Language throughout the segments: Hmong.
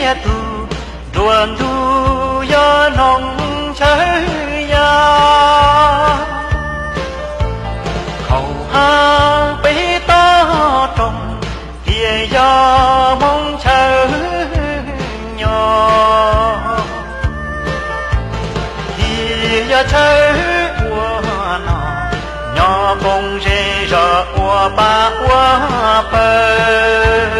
Tug nruab ntug yog noog chaw ya, khaum hav peb toj roog, tias yog Hmoob chaw nyob, tias yog chaw ua nom, nyob poob zej zos ua pa ua pawg.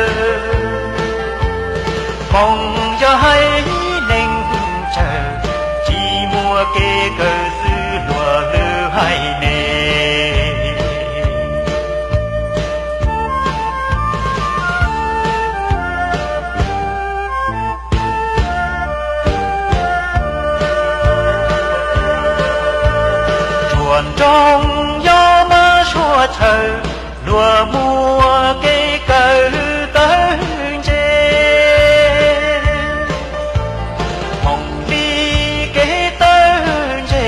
Hmoob yog haiv neeg tsawg, tsis muaj kev kawm xwb luag lwm haiv neeg. Tsuas nroo yog mab suav chaw, luag muaj kev kawm tawg ntse. Hmoov li kev tawg ntse,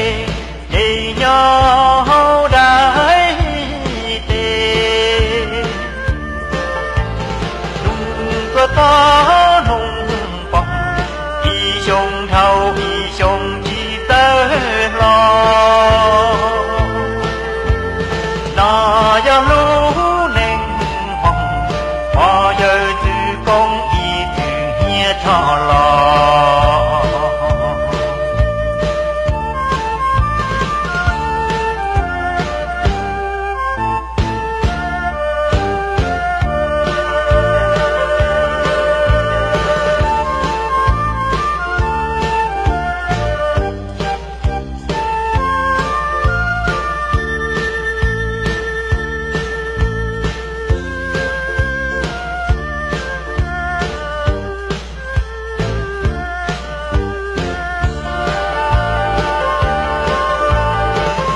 ces nyob hauv daim teb. Noog tuaj tog noog poob, ib xyoo dhau ib xyoo tsis tawg hlo. No yog lub neej Hmoob, pog yawg txwv koob ib txwv hnyiab rog los.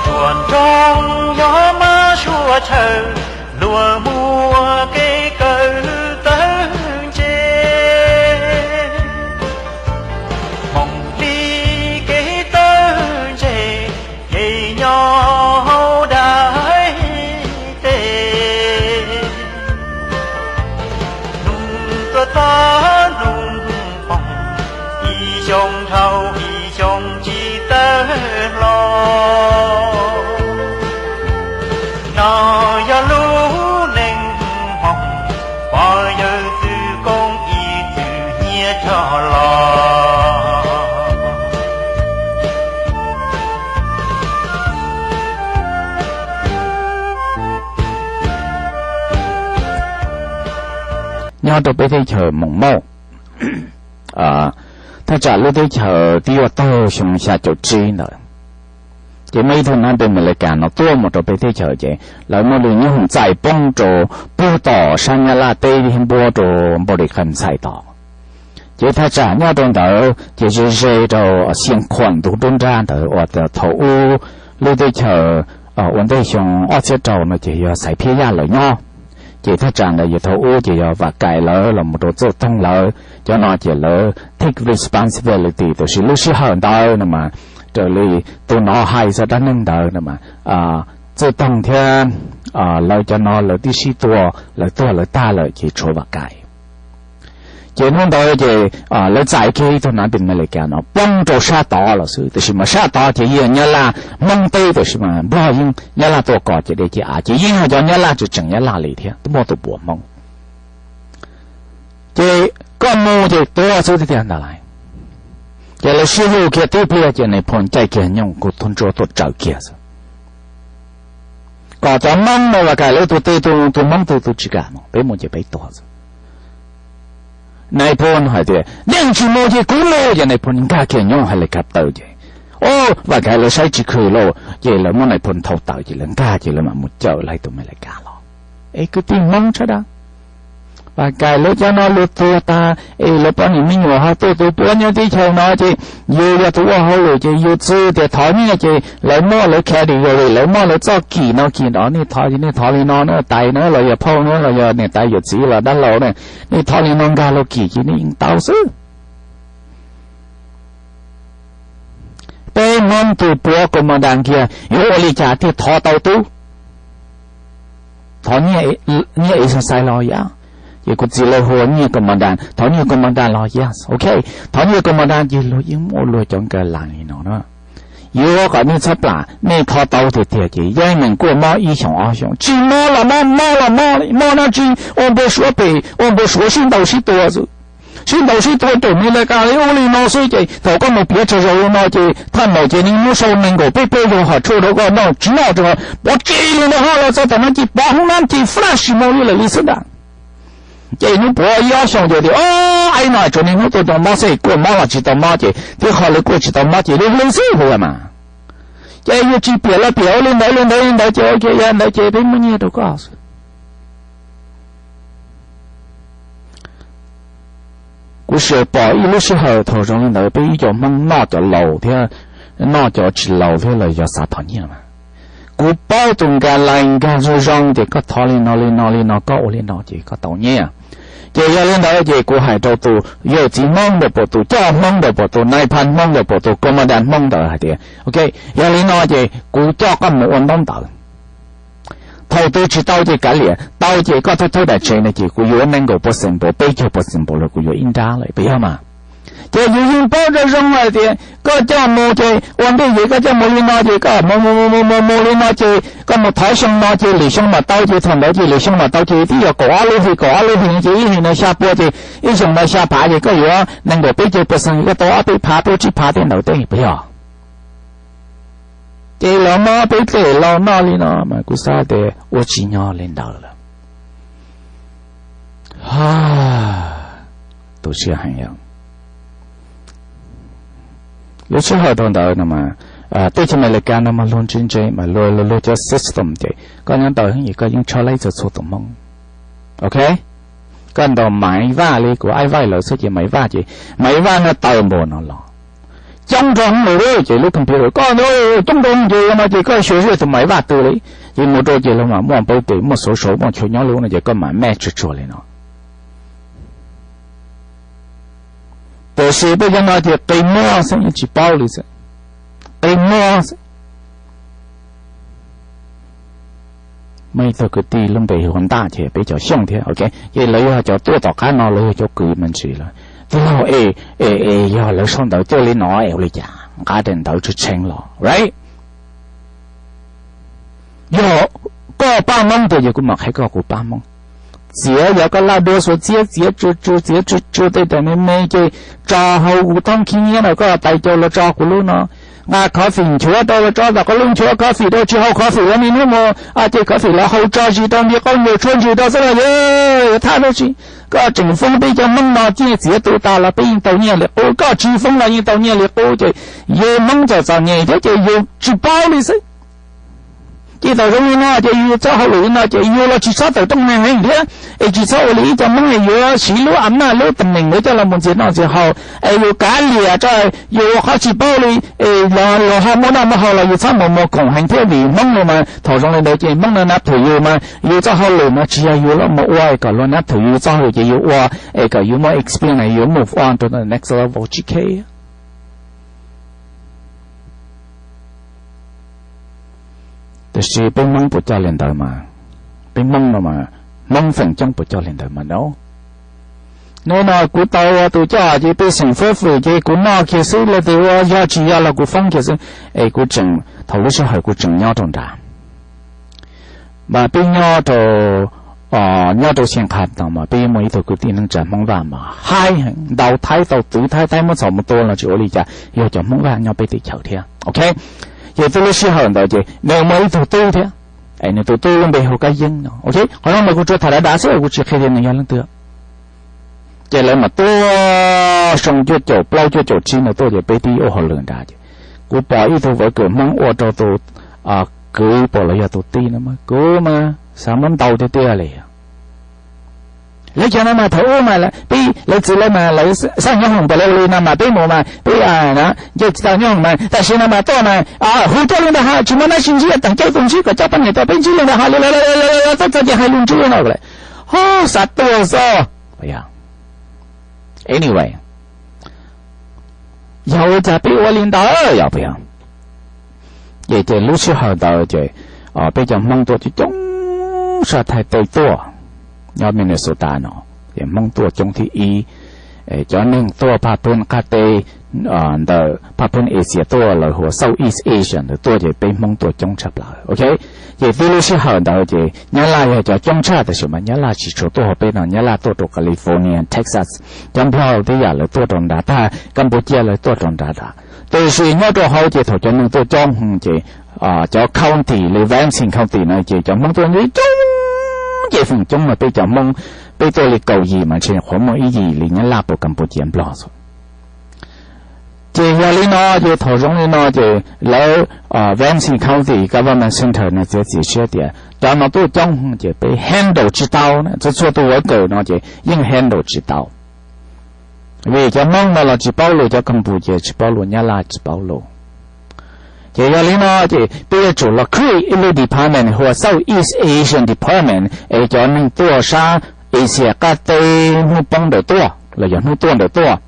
Tsuas nroo yog mab suav chaw, luag muaj kev kawm tawg ntse. Hmoov li kev tawg ntse, ces nyob hauv daim teb. Noog tuaj tog noog poob, ib xyoo dhau ib xyoo tsis tawg hlo. No yog lub neej Hmoob, pog yawg txwv koob ib txwv hnyiab rog los. Nyob rau peb teb chaws Moos Mauj, thaj tsam lub teb chaws twb yuav tag xyoo xya caum tsib ntawd, ces muaj ib tug nab pes Amelikas no tuaj mus rau peb teb chaws ces lawv muaj lub nyoob hoom txais poob rau puag tom sab Nyab Laj teb thiab npuab rau Npaus Lis Qhais Ntxhais tod. Ces thaj tsam nyob rau ntawd ces ze ze rau Xia Khuam ntug nruab nrab ntawd uas thaum ub lub teb chaws ua ntej xyoo ob txhiab rau no ces yog Xaiv Phiab Yaj lawv nyob. Ces thaj tsam ntawd yog thaum ub ces yog Vam Kais lawv los mus rau Txawj Toog lawv cov no ces lawv take responsibility, tab sis lub sij hawm ntawd no mas raws li tus no hais txog dab neeg ntawd no mas Txawj Toog thiab lawv cov no lawv tib sib tua, lawv tuag lawv tag lawm ces tshuav Vam Kais. Ces hnub ntawd ces lawv txais kiag ib tug nab pes Amelikas no poob rau sab tod los xwb, tab sis mas sab tod ces yog Nyab Laj Hmoob teb, tab sis mas Nplog yeej Nyab Laj tuaj kos ces dej ciaj av ces yeej yog cov Nyab Laj tseem tseem Nyab Laj li thiab, twb muaj tus puav Hmoob. Ces koj mus ces tuag xwb tiag tiag ntag lauj. Ces lawv sib hlub kiag tib pliag ces Nais Phoo caij kiag nyooj kuv tub ntsuab tuaj tsaws kiag xwb. Kom cov Hmoob no Vam Kais lawv tus teb tus Hmoob tus tus tsis kam mus, peb mus ces peb tuag xwb. Nais Phoo hais tias nej tsis mus ces kuv mus, ces Nais Phoo nkag kiag nyooj hais li kab taw ces, o, Vam Kais lawv saib tsis khw lauj, ces lawv muab Nais Phoo nthau tawm ces lawv nkag ces lawv mam mus cawm laij tus Amelikas los. Es kwv tij Hmoob sawv daws, Vam Kais lawv cov no luag tuag tag es lawv poj niam me nyuam ho tuaj tus puav nyob teb chaws no ces yus yog tus ua hauj lwm ces yus txwv tias thov nyiaj ces lawv muaj lawv category, lawv muaj lawv txoj kim no kim nrov, nej thov ces nej thov li no na, tais na los yog phauj na los yog niam tais yawm txiv los dab laug na, nej thov li no nkag lub kim ces nej yeej tau xwb. Peb Hmoob tus puav kaus mos das kiag yuav ua li cas thiaj thov tau tub? Thov nyiaj exercise los yam. Ces kuv txiv lawv hu ua Nyiaj Kaus Mas Das, thov Nyiaj Kaus Mas Das los, yes, ok, thov Nyiaj Kaus Mas Das ces luag yeej muaj luag cov nkas las li no na. Yuav kom nej txhob plam, nej thov tau tiag tiag ces yeej meem kuaj mob ib xyoos ob xyoos, tsis mob los mob, mob los mob, mob dab tsi, ua npau suav phem, ua npau suav sib ntaus sib tua xwb. Sib ntaus sib tua raug Amelikas li ub li no xwb ces thaum koj mus piav tsaug zog li no ces thaj maum ces niaj hnub sau nees nkaum peb plaub zaug hom tshuaj rau koj noj tsis noj rau, pov tseg li ntawd ho los txog tam no ces pov hoob nab ces flash mus li lawm li xwb ntag. Ces hnub puav ib ob xyoos ces tias, o, aib no tsuas niaj hnub tuaj coo mob xwb, kuaj mob los tsis tau mob ces thiab qhov lawv kuaj tsis tau mob ces li hlwb xwb hu mas. Ces yus tsis piam los piam ua li ntawd li ntawd li ntawd ces ua kiag yog ntawd ces peb muab nyiaj rau koj xwb. Kuv sim pom ib lub sij hawm thaum zoo li ntawd peb ib co Hmoob noj cov laus thiab noj cov tsis laus thiab los yog xav thov nyiaj mas. Kuv paub tus nkas lais nkag zoo zoo ces koj thov li no li no li no koj ua li no ces koj tau nyiaj. Ces yog li ntawd ces kuv hais rau tus yawm txiv Hmoob ntawm puas tus coj Hmoob ntawm puas tus nais phas Hmoob ntawm puas tus kaus mas das Hmoob ntawd hais tias, ok, yog li no ces kuv coj koj mus ua ntaub ntawv. Thaum twg tsis tau ces kav liam, tau ces koj thawb thawb daim tsev no ces kuv yuav nees nkaum percent npaum peb caug percent npaum los kuv yuav ib nrab lawm puas yog mas. Ces yus yeej paub zoo zoo hais tias koj coj mus ces ua ntej ces koj coj mus li no ces koj mus mus mus mus mus li no ces koj mus thov xyoo no ces lwm xyoo mam tau ces thaum ntawd ces lwm xyoo mam tau ces twb yog kaum ob lub hlis kaum ob lub hlis ces ib hlis no xya pua ces ib xyoos no xya phav ces koj yuav nees nkaum peb caug percent koj tau ob peb phav peb tsib phav tej ntawd tej puas yog. Ces los muab peb tej laus noj li no mas kuv xav tias ua tsis nyog li ntawd lawm. Tu siab heev yom. Lub sij hawm thaum ntawd no mas teb chaws Amelikas no mas luag ntse ntse mas luag luag cov system ces koj nyob ntawd ces koj yeej tshaj lej txhua txhua tus Hmoob. Ok, koj ntaus Maiv Vaj li kuv aib Vaij lawv xwb ces Maiv Vaj ces Maiv Vaj no tawm npaum no los coob nrog lawm ces lub computer koj coob nrog ces no ces koj xyuas zej tus Maiv Vaj twg li, ces mus rau ces los mas muaj npawb tes muaj social muaj chaw nyob lub no ces koj mam match tsuag tsuag li no. Tiam sis peb cov no ces qi muag xwb yeej tsis paub li xwb, qi muag xwb. Muaj ib tug kwv tij lub npe hu ua Ntaj ces peb cov Xyooj thiab, ok, ces lawv yog cov tuaj tom qab no lawv yog cov kwv me ntsis lawm. Tij laug, es, es yog lawv sau ntawv tuaj li no es ua li cas nqa daim ntawv tshee tshee los, right? Yog koj pab Hmoob tiag ces kuv mam qhia koj kuv pab Hmoob. Txiav yog koj laj dua xuas txiab txiav tsw tsw txiav tsw tsw tej daim me me ces tso hauv kuv thoob khib nyiab no koj tais cau los tso kuv lub no. Nqa coffee nchuav rau los tso tom koj lub nchuav coffee rau tsis hau coffee ua niaj hnub mus ces coffee los hau tso zis rau nti qaub ncaws tshuaj ntsws rau xwb los yuav thaj dab tsi. Koj tseem foob peb cov Hmoob no ciaj txiav tu tas los peb yeej tau nyiaj li qub, koj tsis foob los yeej tau nyiaj li qub ces yus Hmoob txom txom nyem thiab ces yus tsis paub li xwb. Ces thaum zoo li no ces yus txhob hauj lwm li no ces yus los tsis txhob tawm rooj heev thiab, es tsis txhob ua li ib co Hmoob es yuav siv lub am naj lub tam neem ntawd coj los mus ntxias noj ntxias haus es yus kav liam tso, yus ua qhov tsis paub li, es los luag ho muaj noj muaj haus los yus txhob mus muag khoom heev thiab vim Hmoob no mas thaum zoo li ntawd ces Hmoob no nab thwm yus mas yus txoj hauj lwm mas tsis yog yus los mus ua es kom luag nab thwm yus, yus txoj hauj lwm ces yus ua es kom yus muaj experience yus move on to the next level tsis khe. Tiam sis peb Hmoob puas coj li ntawd mas? Peb Hmoob no mas, Hmoob feem coob puas coj li ntawd mas no? Hnub no kuv tau ua tus coj ces pej xeem fab fwm ces kuv noj kiag xwb, leej twg ua yog tsis yog los kuv foob kiag xwb. Es kuv tseem, thaum lub sij hawm kuv tseem nyob rau nrad mas peb nyob rau, nyob rau Xeev Khuam no mas peb muaj ib tug kwv tij neej tsa Hmoob Vaj mas haib heev, ntaus Thaib tau twv Thaib, Thaib muab txhom mus tua los tsis ua li cas, yog cov Hmoob Vaj nyob peb teb chaws thiab, ok. Ces twb lub sij hawm ntawd ces nws muaj ib tug tub thiab, es nws tus tub lub npe hu Kab Yeeb no, ok. Qhov no mas kuv tsuas tham dav dav xwb kuv tsis qhia tias nws yog leej twg. Ces lawv mas tuaj xyoo cuaj caum plaub cuaj caum tsib no tuaj ces peb twb ua hauj lwm nrad ces kuv pom ib tug vawv kawm Hmoob ua rau tus kwv pom los yog tus tij no mas kuv mas xav muab ntaus tiag tiag li. Lawv cov no mas thaum ub mas peb lawv txiv lawv mas lawv xaj nyob hoom npaum li no mas peb mus mas peb nce tsis tau nyob hoom mas tam sim no mas tuaj mas hu tuaj li ntawd ha, tsis muaj dab tsi ntsib, teem caij tus ntsib kom coj poj niam tuaj peb ntsib li ntawd ha, txhob txog ces hais lus ntsib no lawm. Ho xav tuag xwb. Anyway, yog ua cas peb ua li ntawd yog puas yog? Ces, ces lub sij hawm ntawd ces peb cov Hmoob tuaj coob coob sab Thaib teb tuaj nyob Minnesota no. ces Hmoob tuaj coob thib ib. Cov neeg tuaj Phaj Phwj qab teb ntawm Phaj Phwj Asia tuaj, lawv hu ua Southeast Asia ntawd tuaj ces peb Hmoob tuaj coob tshaj plaws, ok. Ces tib lub sij hawm ntawd ces Nyab Laj yog cov coob tshaj, tab sis mas Nyab Laj tsis tshua tuaj hauv peb no, Nyab Laj tuaj rau California, Texas, cov Nplog tib yam lawv tuaj rau nrad tag, Kampuchia lawv tuaj rau nrad tag. Tab sis nyob rau hauv ces thaum cov neeg tuaj coob ces cov county li Vinson County no ces cov Hmoob tuaj coob, ces feem coob mas peb cov Hmoob peb tuaj li kaum yim mas ntshe qhuav muaj ib yim li Nyab Laj, Kampuchia, Nplog xwb. Ces yog li no ces thaum zoo li no ces lawv Vinson County Government Center no txiav txim siab tias cov no tuaj coob ces peb handle tsis tau, txhua txhua tus worker no ces yeej handle tsis tau. Vim cov Hmoob no los tsis paub lus, cov Kampuchia tsis paub lus, Nyab Laj tsis paub lus. Ces yog li no ces peb yuav tsum los create ib lub department hu ua Southeast Asian Department, es cov neeg tuaj sab Asia qab teb hnub poob ntawd tuaj los yog hnub tuaj ntawd tuaj.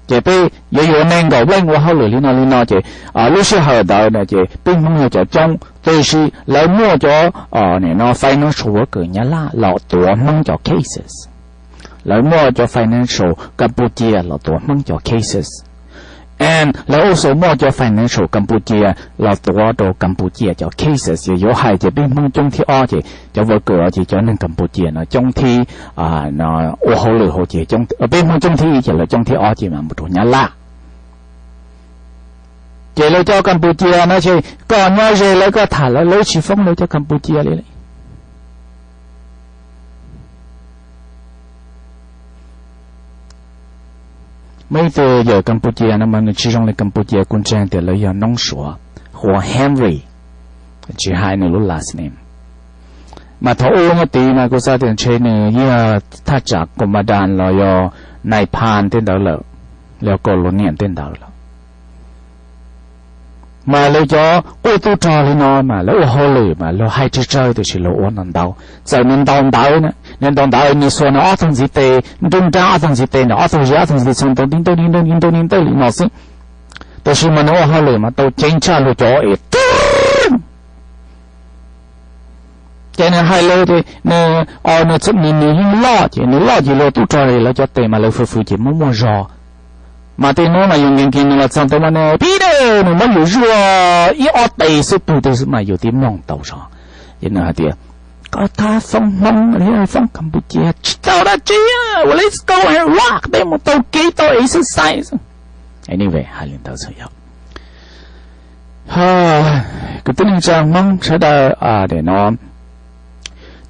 Ces peb yuav yuav neeg nkaum leej ua hauj lwm li no li no ces lub sij hawm ntawd no ces peb Hmoob yog cov coob, tab sis lawv muaj cov financial worker Nyab Laj los tuav Hmoob cov cases. Lawv muaj cov financial Kampuchia los tuav Hmoob cov cases. And lawv also muaj cov financial Kampuchia los tuav rau Kampuchia cov cases. Ces yuav hais tias peb Hmoob coob thib ob ces cov worker ces cov neeg Kampuchia no coob thib, ua hauj lwm hauv ces peb Hmoob coob thib ib ces lawv coob thib ob ces mas mus rau Nyab Laj. Ces lawv cov Kampuchia no ces koj nyob ze lawv, koj tham lawv, lawv tsis foob lawv cov Kampuchia li. Muaj ib tug yawm Kampuchia no mas nws tsis zoo li Kampuchia, kuv ntseeg tias lawv yog noob Suav, hu ua Henry, tsis hais nws lub last name. Mas thaum ub nyob tid mas kuv xav tias ntshe nws yog thaj tsam komandan los yog nais phas tej ntawd lawm, los yog colonel tej ntawd lawm. Mas lawv cov quaj tub rog li no mas lawv ua hauj lwm mas luag hais tsawg tsawg tiam sis luag ua ntau ntau. Txawm nws ntaus ntawv, nws ntaus ntawv nws xuas nws ob tug ntxiv tes, nruj nrab ob tug ntxiv tes, nws ob tug zeb ob tug ntxiv txhua ntaus tib ntaug tib ntaug tib ntaug tib ntaug li no xwb, tab sis mas nws ua hauj lwm mas tau ceev tshaj luag cov es. Ces nws hais lawv tias nws, nws, nws yeej loj, ces nws loj ces luag tub rog lawv cov tes mas lawv fwv fwv ces muaj muaj zog. Mas tej hnub mas yus nkees nkees nws los txog ntawd mas nws pib, nws muab yus zuaj ib ob tes xwb, pw tes xwb mas yus twb mloog tau zog. Ces nws hais tias, koj thab foob Hmoob, foob Kampuchia tsis tau dab tsi, let's go and walk, peb mus taug kev tau exercise. Anyway, hais li ntawd xwb yog kwv tij neej tsa Hmoob sawv daws, no,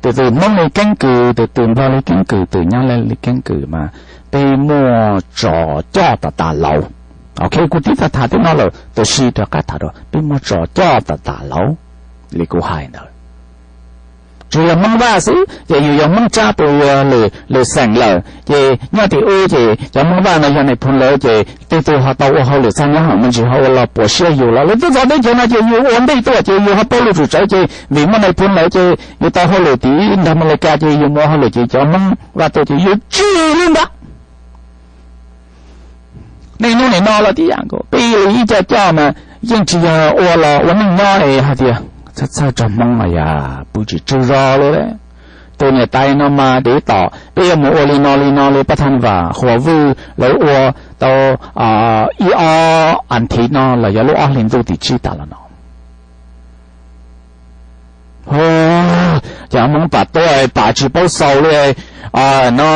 tus twg Hmoob li keeb kwm, tus twg Nplog li keeb kwm, tus Nyab Laj li keeb kwm mas peb muaj tso coj tas tas lauv. Ok, kuv tib tham tham tej no lawm, tab sis rov qab tham dua, peb muaj tso coj tas tas lauv li kuv hais ntawd. Tsuas yog Hmoob Vaj xwb ces yus yog Hmoob Tsab puas yog lwm xeem lawm ces nyob tim ub ces cov Hmoob Vaj no yog nais phoo lawv ces tej tug ho tau ua hauj lwm txog nyob hauv me ntsis ho ua los puas siab yus los lawv tuaj txog teb chaws no ces yus ua ntej tuaj ces yus ho paub lus tsum tsawv ces vim muaj nais phoo lawv ces yus tau hauj lwm tim nrog Amelikas ces yus mus ua hauj lwm ces cov Hmoob Vaj tuaj ces yus tsis li ntawd. Niaj hnub nim no los tib yam nkaus, peb li ib co coj mas yeej tsis yog ua los ua neej nyob es hais tias txhawj txhawj tso Hmoob mas yam pw tsis tsawg zog li. Tus niam tais no mas dev tom, peb yuav mus ua li no li no li pab thaj vam Huas Vwj lawv ua tau ib ob as thiv no los yog lub ob hlis ntuj tim tsib tas los no. Cov Hmoob pam tuaj pam tsis paub xaus li, no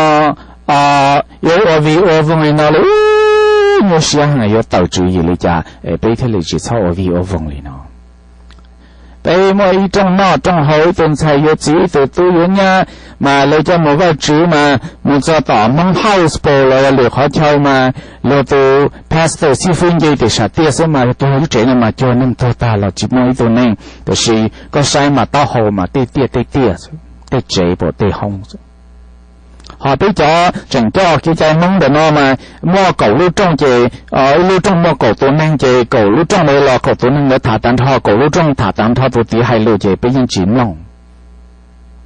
yuav ua vig ua voog li no li, nyuaj siab heev, yuav tawm tswv yim li cas peb thiaj li tsis txhob ua vig ua voog li no. Peb muaj ib rooj noj rooj haus, ib tug ntxhais yuav txiv, ib tug tub yuav nyab, mas lawv coj mus Vajtswv mas mus txog tom Hmoob House los yog lwm qhov chaw mas luag tus pastor xib fwb nce tim sam tiaj xwb mas cuag lub tsev no mas cuag neeg tuag tag los tsis muaj ib tug neeg, tab sis koj saib mas taub hau mas tej tiaj tej tiaj, tej tsev puas tej hoob. Ho peb cov tseem coj kev cai Hmoob ntawm no mas muaj kaum lub rooj ces ib lub rooj muaj kaum tus neeg ces kaum lub rooj ntawd los kaum tus neeg ntawd tham tag nrho, kaum lub rooj tham tag nrho tus tid hais lus ces peb yeej tsis mloog.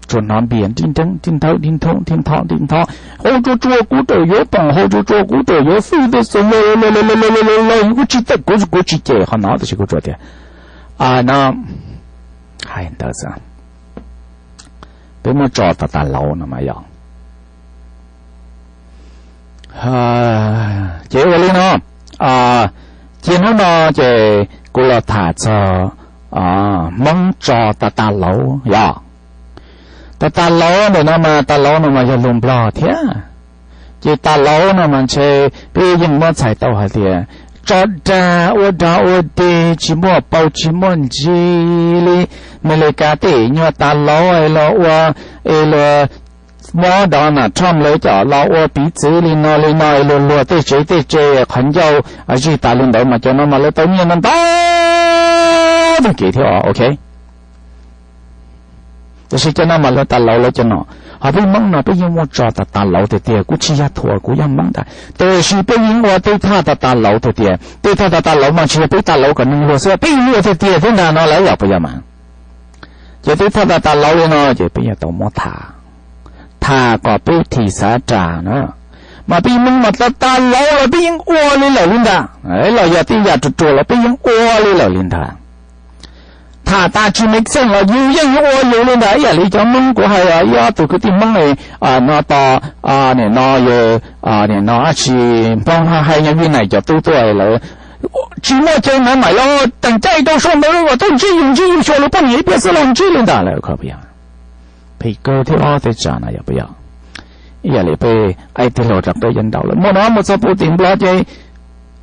Tsuas hnov npias nrib nreeb nrib nthawb nrib nthoob nrib ntho nrib ntho, hau tsuag tsuag kuv tawm yuav poom, hau tsuag tsuag kuv tawm yuav fwj tej xo los kuv tsis tawm, kuv kuv tsis cem qhov no tab sis kuv tsuas tias no hais ntawd xwb. Peb muaj tso tas tas lauv no mas yog Ces ua li no, cia hnub no ces kuv los tham txog Hmoob tso tas tas lauv yog. Tas tas lauv ntawm no mas tas lauv no mas yog lus Nplog thiab. Ces tas lauv no mas ntshe peb yeej muab txhais tau hais tias tso dag ua dog ua dig, tsis muaj paus tsis muaj ntsis li. Mes Lis Kas tej nyuag tas lauv es los ua, es los muab Donald Trump lawv coj los ua piv txwv li no li no es luag luag tej tsev tej tsev qhov ncauj zij tas li ntawd mas cov no mas lawv tau nyiaj ntau ntau tag kev thiab os, ok. Tab sis cov no mas lawv tas lauv lawv cov no. Ho peb Hmoob no peb yeej muaj tso tas tas lauv tiag tiag, kuv tsis yog thuam, kuv yog Hmoob ntag, tab sis peb yeej ua tej thaj tas tas lauv tiag tiag. Tej thaj tas tas lauv mas tsis yog peb tas lauv kom neeg luag xwb, peb yeej ua tiag tiag thiab ntag no lawv yog puas yog mas. Ces tej thaj tas tas lauv li no ces peb yuav tau muab tham, tham kom peb thim xav ras na. Mas peb Hmoob mas tas tas lauv los peb yeej ua li lawm li ntag, los yog tej yam ruam ruam los peb yeej ua li lawm li ntag. Tham tas tsis make sense los yus yeej yuav ua yus li ntag, ib yam li cov Hmoob kuv hais ib ob tug kwv tij Hmoob no tos, nim no yog, nim no dab tsi, Hmoob hais nyob Vib Nais cov tub tuaj lawm, tsis muaj chaw nav mais los teem caij rau sau ntawv kom tau ntsib yus, ntsib yus xyuas lus poj niam ib pliag xwb los ntsib li ntawd lawm. Phem kawg thiab ob tej tsam no yog puas yog? Ib yam li peb aib tij laug rov qab yav nraud lawm, muaj no mus txog Putin Nplog ces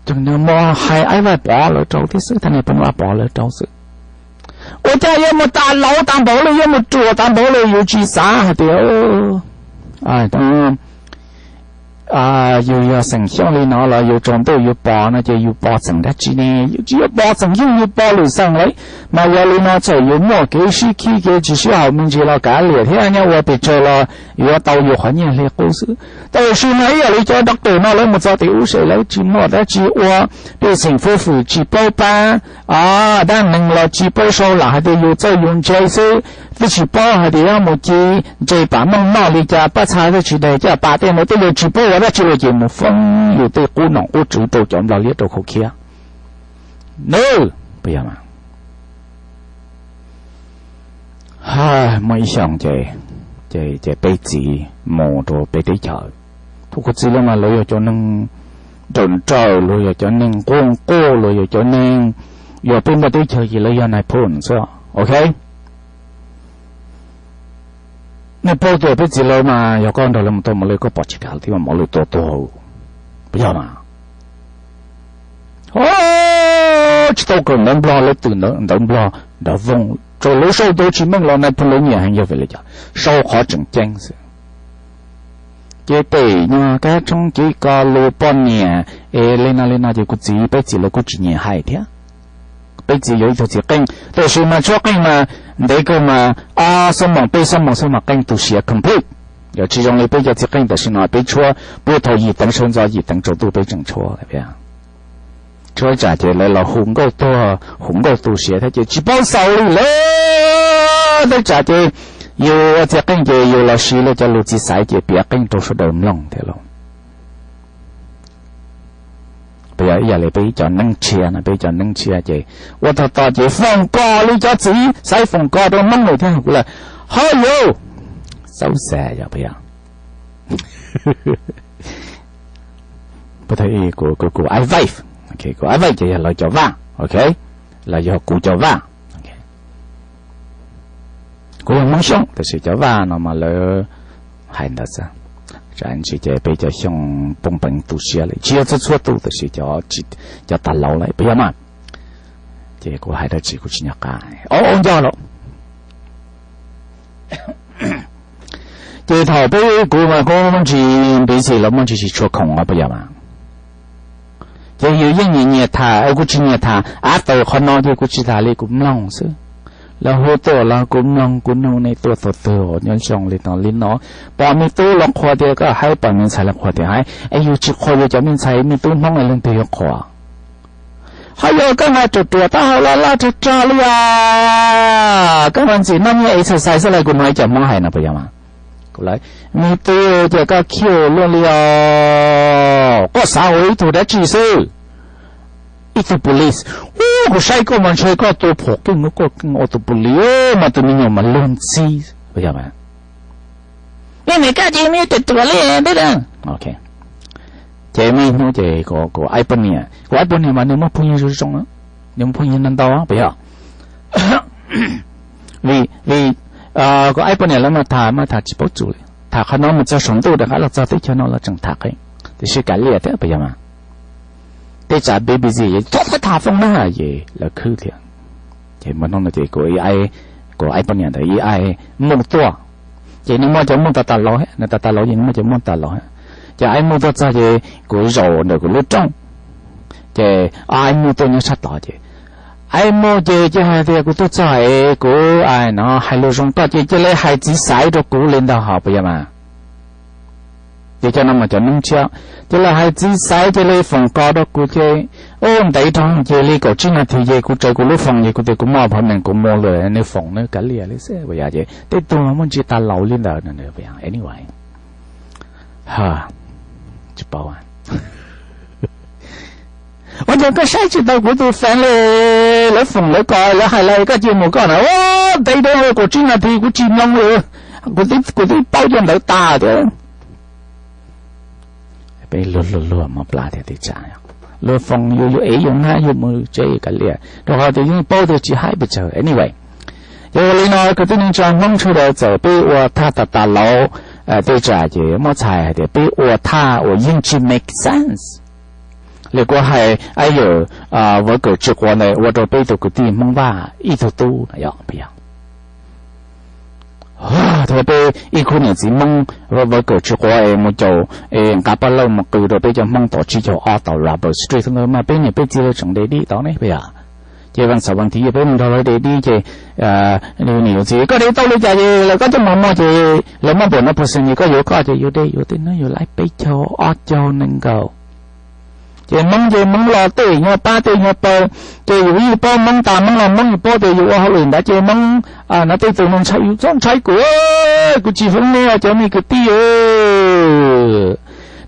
tseem nws mus hais Aib Vaj Pov lawv rau thiab xwb, thaj niag Pheej Vaj Pov lawv rau xwb. Ua cas yuav mus tas lauv tas npaum li, yuav mus ruam tas npaum li, yus tsis xav hais tias yus yog xeem Xyooj li no los yus tsaus ntuj yus pom no ces yus pom txheem dab tsi ne? Yus tsis yuav pom txheem Xyooj, yus pom lwm xeem lawm. Mas yog li no txawm yus muaj kev sib khib kev tsis sib haum me ntsis los kav liam thiab nyob ua pes tsawg los yuav tau yus qhov nyiaj hli qub xwb. Tab sis mas ib yam li cov doctor no lawv mus txog tim ub ces lawv tsis muaj dab tsi ua, pej xeem fwj fwm tsis paub pab dab neeg los tsis paub sau lam hais tias yus txawj yus ntse xwb, twb tsis paub hais tias yuav mus ci ntses pam meej noj li cas, pab txha twb tsis dag caj pas tej no, tej yus tsis paub ua dab tsi li ces mus foob yus tej qub nom qub tswv rau cov Nplog liab rau khau khiab. Nws, puas yog mas? Muaj ib xyoos ces, ces peb txiv mus rau peb teb chaws. Thaum kuv txiv lawv mas lawv yog cov neeg nrawm nrawm, luag yog cov neeg nquag nquag, luag yog cov neeg, yog peb npaj teb chaws ces lawv yog nais phoo xwb, ok. Nej paub tias peb txiv lawv mas yog koj nrog lawv mus tau mos lwj koj pom tsis kav thiab mas mos lwj tua tuag, puas yog mas? Tsis tau kawm ntawv Nplog, lawv twm ntawv Nplog nrov voog rau, lawv sau tau tsis meej los nais phoo lawv nyiam heev, yog vim li cas? Sau qhov tseem ceeb xwb. Ces pem nyuag kab tshoob cev ko lus poj niam es li no li no ces kuv txiv, peb txiv lawv kuj tsis nyiam hais thiab. Peb txiv yog ib tug txiv qeej, tab sis mas tshuab qeej mas ntev kawg mas ob xuab moos peb xuab moos xwb mas qeej tu siav complete. Yog tsis zoo li peb cov txiv qeej tam sim no peb tshuab puag thaum yim teev sawv ntxov yim teev tsaus ntuj peb tseem tshuab. Tshuab tsam ces lawv los hu nkauj tuag, hu nkauj tu siav thiab ces tsis paub xaus li lawm. Tab tsam ces yus ua txiv qeej ces yus los siv lawv cov lus txiv xaiv ces piav qeej rau sawv daws mloog thiab lauj. Peb yog ib yam li peb cov neeb tshiab no, peb cov neeb tshiab ces ua tog tog ces foom kos li cov txiv xaiv foom kos rau Hmoob lawm thiab. Kuv lawm, ho yus, xaub xas yog peb yog, kuv, kuv advice, kuv advice ces yog lawv cov vaj, ok, los yog kuv cov vaj. Kuv yog Hmoob Xyooj tab sis cov vaj no mas lawv hais ntawd xwb. Tsam ntsis ces peb cov Xyooj poob peev tu siab li, tsis yog txhua txhua tus tab sis cov, cov tag laus lawm puas yog mas. Ces kuv hais dab tsi kuv tsis nco qab, au au nco lawm. Ces thaum peb kuv mas kuv muaj ntsis npiv xim los muaj ntsis tsis tshua khoom os puas yog mas. Ces yus yeej nyiam nyiam tham, kuv tsis nyiam tham after qhov no ces kuv tsis tham li, kuv mloog xwb. Lawv hu tuaj los kuv mloog, kuv nug nej tuaj thaum twg, nyob zoo li no li no. Pom me tub los qhuas tias koj haib, pom me ntxhais los qhuas tias haib, es yus tsis qhuas yus cov me ntxhais me tub Hmoob es leej twg yuav qhuas? Ho yog koj mas ruam ruam taub hau laj laj rag rag li os, koj mas ntxim noj nyiaj exercise xwb los kuv hnov ib co Hmoob hais no puas yog mas. Kuv lawm, me tub, ces koj cute luaj li os, koj xav ua ib tug dab tsi xwb? Ib tug police. Ub, kuv saib koj mas ntshe koj tua phom keej, koj keej ua tus police mas tus me nyuam mas luag ntxhi, puas yog mas? Ib me koj ces me ruam ruam li. Ok, Ces muaj ib hnub ces kuv aib poj niam, kuv aib poj niam mas nws muaj phooj ywg zoo zoo, nws muaj phooj ywg ntau ntau puas yog? Vim, vim kuv aib poj niam lawv mas tham mas tham tsis paub tsum li, tham qhov no mus txog saum ntuj rov qab los txog teb chaws no los tseem tham qeeb, tiam sis kav liam thiab puas yog mas. Tej tsam B B C txhob tham foob na, ces lawv khwb thiab. Ces muaj hnub no ces kuv, kuv aib poj niam ntawd ib aib muj tuaj, ces nws muaj cov muj tas tas laus, nws tas tas laus ces nws muaj cov muj tas laus. Ces aib muj tuaj txog ces kuv zaum ntawm kuv lub rooj, ces aib muj tuaj nyob sab tod ces, aib muj ces cia hais tias kuv tuaj txog es kuv no hais lus zoo koj ces cia li hais txiv xaiv rau kuv li ntag hos puas yog mas. Ces cov no mas cov noob tshiab, cia li hais txiv xaiv cia li foom kos rau kuv ces, ub, ntev rau ces li kaum tsib nas this ces kuv tsawv kuv lub foos ces kuv tias kuv muaj appointment kuv mus lawm, nws foom nws kav liam li xwb puas yog. Ces tej tug muaj ntsis tas laus li ntawd no, anyway, tsis paub. Ua cas koj saib tsis taus kuv tus fan li, lawv foom lawv kos lawv hais li koj cia mus koj na, ub, ntev rau kaum tsib nas this kuv tsis mloog li, kuv twb paub cov ntawd tas thiab. Peb luag luag luag mob plab thiab, tej tsam luag foom yus, yus ev yus nab yus mus tsev kav liam rau qhov tias yeej paub tias tsis haib pes tsawg. Anyway, yog li no kwv tij neej tsa Hmoob sawv daws txawm peb ua thaj tas tas laus, tej tsam ces muab txhais hais tias peb ua thaj uas yeej tsis make sense. Li kuv hais, aib yawm Vawv Kawm Tsw Quav ntawd ua rau peb tus kwv tij Hmoob Vaj ib tug tub no yog, thaum peb ib khub niam txiv Hmoob Vawv Kawm Tsw Quav es mus caum, es nqa paj laug mus qw rau peb cov Hmoob tom tsib caug ob tom Rubber Street ntawd mas peb niam peb txiv lawv tseem de dib tod ne puas yog. Ces vas xaum vas thiv yog peb mus nrog lawv de dib ces niam txiv, koj de tau li cas ces lawv koj coj mus muag ces lawv muab npaum no percent ces koj yuav koj ces yus de yus tej no yus laib peb caug ob caug nees nkaum. Ces Hmoob ces Hmoob los tej nyob pab tej nyob paws, ces yus yeej paub Hmoob tas Hmoob los Hmoob yeej paub tias yus ua hauj lwm ntawd ces Hmoob no tej tus no ntshai yus txhob ntshai kuv, kuv tsis hloov nej cov me kwv tij.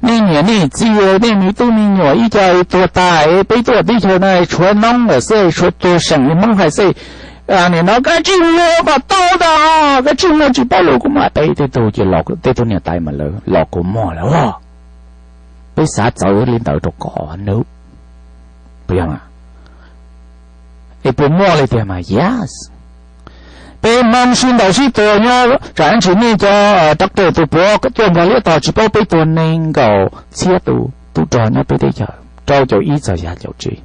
Nej niam nej txiv, nej me tub me nyuam ib co tuag tas, peb tuaj teb chaws no tshuav noob lawm xwb, tshuav tuag seem li Hmoob hais xwb. Nim no koj tsij muag kom tau ntag, koj tsij muag tsis paub lus kuv mam peb tej tug ces tej tug niam tais mas lawv los kuv muag lawm. Peb xav txawv li ntawd rau koj nub, puas yog? Es puas muaj li tiag mas yes. Peb Hmoob sib ntaus sib tua nyob tsam ntsis nej cov doctor tus puav tuaj Nplog Liab tog tsis paub peb tuag nees nkaum txhiab tus tub rog nyob peb teb chaws rau caum ib txog xya caum tsib.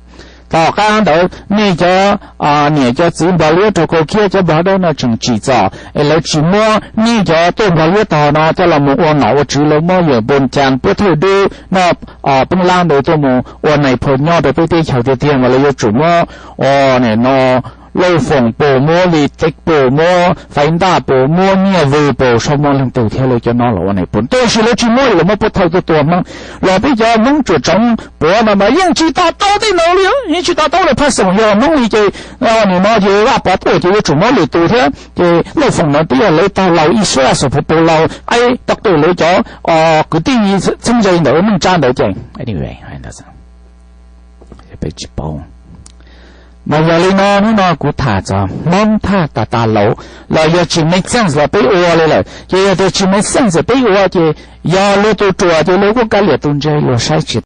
Tom qab ntawd nej cov niam cov txiv Nplog Liab raug kaum kiag cov Nplog Dawb no tseem tsim txom es lawv tsis muab nej cov tuaj Nplog Liab tog no coj los mus ua nom ua tswv, lawv muab yawm Npoo Cas Puab Thawj Dub no, Poob Lab ntawd tuaj mus ua nais phoo nyob rau peb teb chaws tiag tiag mas lawv yuav tsum muab, ua nim no Lauj Foom pum, muab Lis Teb pum, muab Faiv Ntaj pum, muab Nyiaj Vws pum, sau muaj leej twg thiab lawv cov no los ua nais phoo, tab sis lawv tsis muab, lawv muab Puab Thawj tuaj tua Hmoob los peb cov Hmoob tsuam tsoov puav no mas yeej tsis to taub tej no li, yeej tsis to taub lawv phaj xoom yog Hmoob li ces nim no ces Vaj Pov tuaj ces yuav tsum muab lwm tus thiab ces Lauj Foom no twb yog lawv tog laus ib suab xus phu pus laus aib tog qw lawv cov kwv tij txheeb ze ntawd neej tsa ntawd ces peb tsis paub. Mas yog li no hnub no kuv tham txog Hmoob thaj tas tas laus los yog tsis make sense los peb ua li lawm ces yog tias tsis make sense peb ua ces yog luag tus ruam ces luag kuj kav liam tus ntse, luag saib tsis